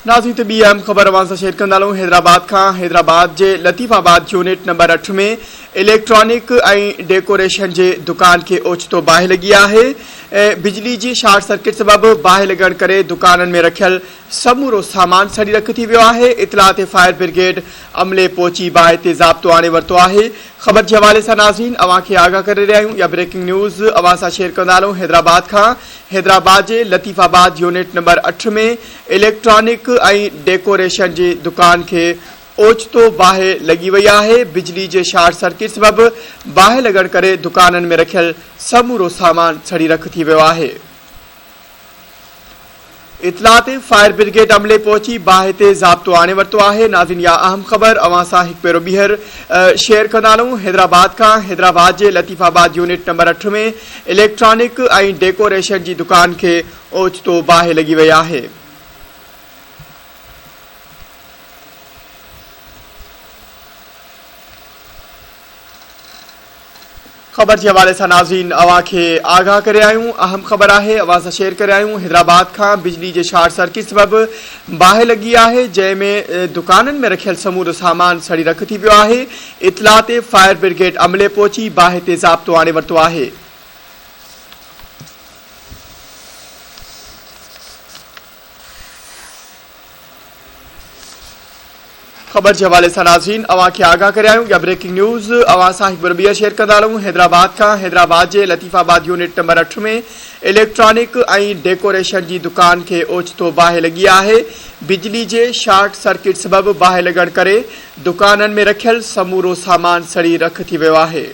ناظرين ته ٻي اهم خبر اوهان سان شيئر ڪندا هلون حيدرآباد کان حيدرآباد جي لطيف آباد يونٽ نمبر 8 ۾ اليڪٽرانڪ ۽ ڊيڪوريشن جي دڪان کي اوچتو باهه لڳي آهي بجلي جي شارٽ سرڪٽ سبب باهه لڳڻ ڪري دڪانن ۾ رکيل سمورو سامان سڙي رک ٿي ويو آهي اطلاع تي فائر برگيڊ عملي پهچي باهه تي ضابطو آڻي ورتو آهي خبر جي حوالي سان ناظرين اوهان کي آگاهه ڪري رهيا آهيون يا بريڪنگ نيوز اوهان سان شيئر ڪندا هلون حيدرآباد کان حيدرآباد جي لطيف آباد يونٽ نمبر 8 ۾ اليڪٽرانڪ ۽ ڊيڪوريشن جي دڪان کي اوچتو باهه لڳي وئي آهي بجلي جي شارٽ سرڪٽ سبب باهه لڳڻ ڪري دڪانن ۾ رکيل سمورو سامان سڙي رک ٿي ويو آهي. اطلاع تي فائر برگيڊ عملي پهچي باهه تي ضابطو آڻي ورتو آهي ناظرين اها اهم خبر اوهان سان هڪ ڀيرو ٻيهر شيئر ڪندا هلون حيدرآباد کان حيدرآباد جي لطيف آباد يونٽ نمبر 8 ۾ اليڪٽرانڪ ۽ ڊيڪوريشن جي دڪان کي اوچتو باهه لڳي وئي آهي. خبر جي حوالي سان ناظرين اوهان کي آگاهه ڪري آيون اهم خبر آهي اوهان سان شيئر ڪري آيون حيدرآباد کان بجلي جي شارٽ سرڪٽ سبب باهه لڳي آهي جنهن ۾ دڪانن ۾ رکيل سمورو سامان سڙي رک ٿي ويو آهي اطلاع تي فائر برگيڊ عملي پهچي باهه تي ضابطو آڻي ورتو آهي. خبر جي حوالي سان ناظرين اوهان کي آگاهه ڪري آيون يا بريڪنگ نيوز اوهان سان هڪ ڀيرو ٻيهر شيئر ڪندا هلون حيدرآباد کان حيدرآباد جي لطيف آباد يونٽ نمبر 8 ۾ اليڪٽرانڪ ۽ ڊيڪوريشن جي دڪان کي اوچتو باهه لڳي آهي بجلي جي شارٽ سرڪٽ سبب باهه لڳڻ ڪري دڪانن ۾ رکيل سمورو سامان سڙي رک ٿي ويو آهي.